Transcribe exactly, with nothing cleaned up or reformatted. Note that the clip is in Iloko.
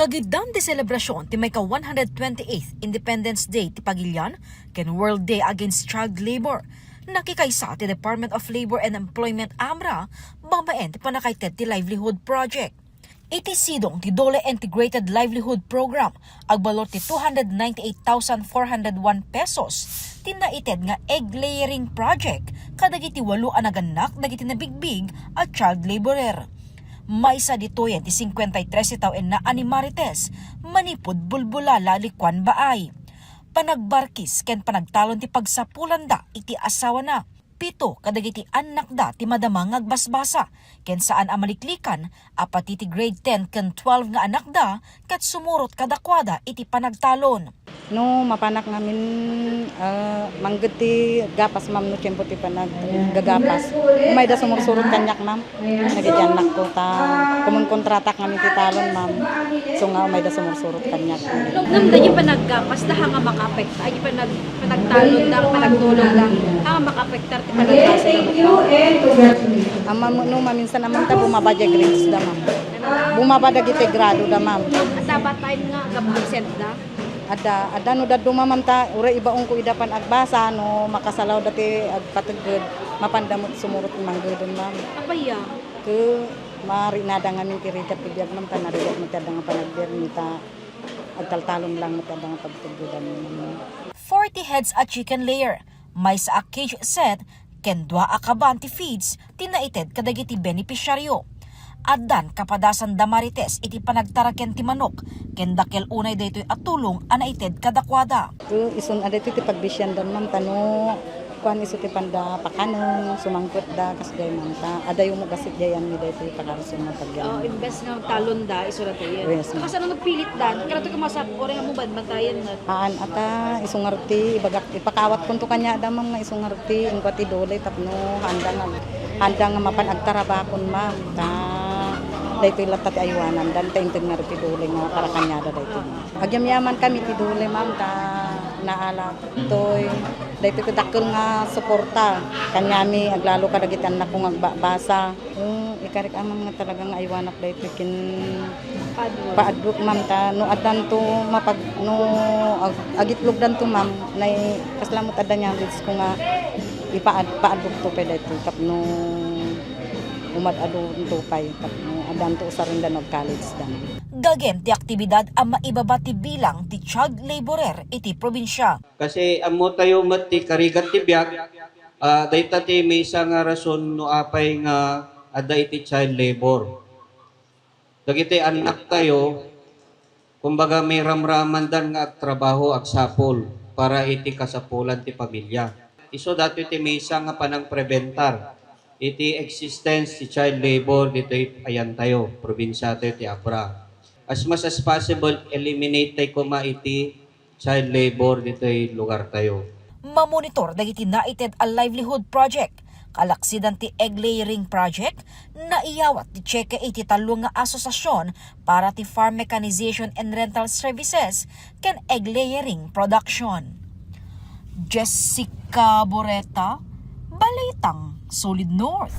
Giddan ti selebrasyon ti maika one hundred twenty-eighth Independence Day ti Pagilian ken World Day Against Child Labor. Nakikaysa ti Department of Labor and Employment, amra, babaen ti pannakaited ti Livelihood Project. Iti sidong ti DOLE Integrated Livelihood Program, agbalor ti two hundred ninety-eight thousand four hundred one pesos ti naited nga egg layering project kadagiti walo a nagannak dagiti nabigbig a child laborer. Maysa ditoyen ti singkuenta y tres ti tawenna a ni Marites, manipud Bulbulala, Likuan Baay. Panagbarkis ken panagtalon ti pagsapulanda iti asawana. Pito kadagiti annakda ti madama nga agbasbasa, ken saan a maliklikan a pati ti grade ten ken twelve nga annakda ket sumurot kadakuada iti panagtalon. No mapanak ngamin, ah, mangged ti gapas, ma'am, no tiempo ti panaggagapas, umayda sumursurot kaniak, ma'am. Dagiti annakko ta kumonkontratak ngamin ti talon, ma'am. So nga umayda sumursurot kaniak. Ngem dagiti panaggapas da, haan nga makaapektar, dagiti panag-, panagtalon da, panagtulong da, haan nga makaapektar ti panagbasa da. Ma'am, no maminsan a, ma'am, ta bumaba dagiti grades da, ma'am. Bumaba dagiti grado da, ma'am. Adda ba time nga gab-absent da? Adda, adda no dadduma, ma'am, ta uray ibaonko ida panagbasa, no makasalaw da ti agpategged, mapanda met sumurot manggeden, ma'am. Apay a? Ket marinada ngamin ti rigat ti biag, ma'am, ta narigat met ti adda nga panagbiag, ta agtaltalon lang met ti adda nga pagtugtudan, ma'am. Forty heads a chicken layer, maysa a cage set, ken dua a kaban ti feeds ti naited kadagiti benepisyaryo. Addan kapadasan da Marites iti panagtaraken ti manok, ken dakkel unay daytoy a tulong a naited kadakuada. Ket isun a daytoy ti pagbisiandan, ma'am, ta no kuan, isu ti panda pakanen, sumangpetda, kasdiay, ma'am, ta adayo met gasitdiayanmi daytoy pakarusuan nga pagyan. Oh, imbes nga talon da, isu daytoy. Yes, ma'am. Kasano nagpilitdan? Karato ka masap-, oray nga mo banbantayan met. Haan, ata, isu ngarud ti ibagak, ipakaawatkonto kaniada, ma'am, nga isu ngarud ti inkua ti DOLE tapno haanda nga, haanda nga mapan agtarabakon, ma'am. Ta, daytoy latta ti aywanandan, ta inted ngarud ti DOLE nga para kaniada daytoy, ma'am. Agyamyaman kami ti DOLE, ma'am, ta naala toy. Daytoy ti dakkel nga suporta kaniami, aglalo kadagiti annakko nga agbabasa. Hmm, ikarik a, ma'am, nga talaga nga aywanak daytoy ken paadwek, ma'am, ta no addanto mapag-, no ag-, agitlogdanto, ma'am, nay kasla met adda niya rights ko nga ipaad-, paadwekto pay daytoy tapno umad-adunto pay tapno addanto usarenda no ag-college dan. Gagem ti aktibidad a maibaba ti bilang ti child laborer iti probinsia. Kasi ammo tayo met ti karigat ti biag, ah, dayta ti maysa nga rason no apay nga adda iti child labor. Dagiti annak tayo, kumbaga, may ramramandan nga agtrabaho, agsapol para iti kasapulan ti pamilya. Isu datoy ti maysa nga panangprebentar iti existence ti child labor ditoy ayan tayo, probinsia tayo ti Abra. As much as possible, eliminate tayo koma iti child labor ditoy lugar tayo. Mamonitor dagiti naited a livelihood project, kalaksidan ti egg layering project, naiyawat ti cheque iti tallo nga asosiasion para ti farm mechanization and rental services ken egg layering production. Jessica Boreta, Balitang Solid North.